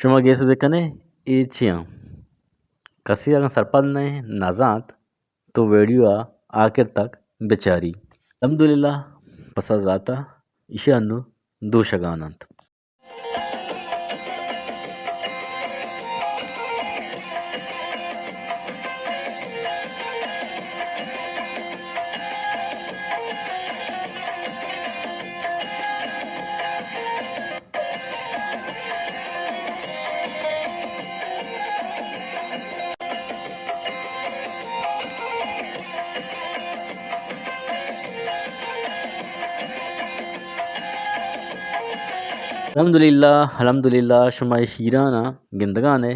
شما گیس بکنے اے چیاں؟ کسی اگاں سرپد نہ، نزانت تو ویڈیو ءَ آخر تک بچاری۔ الحمدللہ پسا زاتا، ایشی انو دوشگان انت۔ الحمدللہ، الحمدللہ، شما اے شیران ءَ گندگان ئے،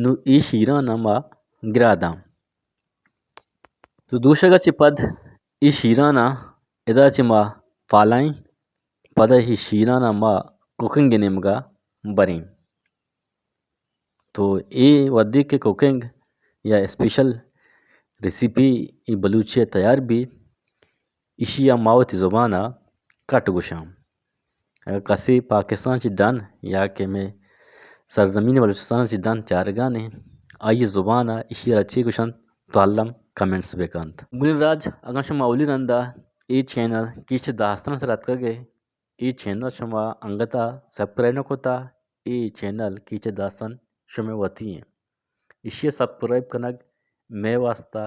نوں اے شیران ءَ ما گراداں۔ تو دوشگ ءَ چہ پد اے شیران ءَ ادا چہ ما پالائیں، پدا اے شیران ءَ ما کوکنگ ءِ نیمگ ءَ بریں۔ تو اے وھدے کہ کوکنگ یا اسپیشل ریسیپی اے بلوچی ءَ تیار بی، ایشی ءَ ما وتی زبان ءَ کٹ گوشاں۔ اگاں کسے پاکستان چہ ڈن یا کہ مئے سرزمین بلوچستان چہ ڈن چارگانے، آئی زبان ءَ ایشی ءَ را چے گوشنت، تو الم کمنٹس بکنت۔ گلیں راج، اگاں شما اولی رندا اے چینل کیچ داستان سر اتکگ ئے، اے چینل شما انگتا سبسکرائب نہ کتا، اے چینل کیچ داستان شمئے وتی ایں۔ ایشی ءَ سبسکرائب کنگ مئے واسطہ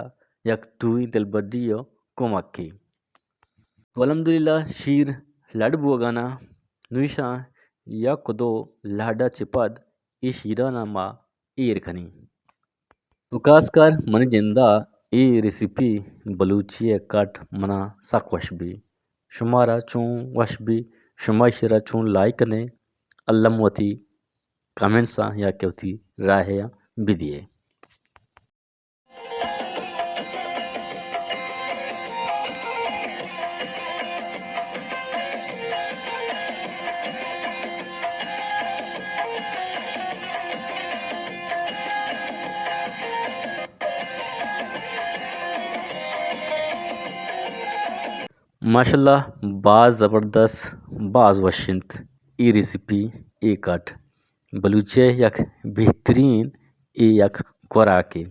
یک ٹوئیں دلبڈی ءُ کمکے۔ تو الحمدللہ شیر لڈ بوگانا، نوں ایشاں یک دو لڈ ءَ چہ پد اے شیران ءَ ما ایر کنیں۔ تو خاص کر منی جند ءَ اے ریسیپی بلوچی ءِ کٹ منا سک وش بی۔ شمارا چون وش بی، شما ایشی را چون لائک کنے، الم وتی کمنٹس ءَ یا کہ وتی رائے ءَ بدیے۔ ماشاءاللہ، باز زبردست، باز وش انت اے ریسیپی، اے کٹ۔ بلوچی ءِ یک بہترین اے یک خوراکے۔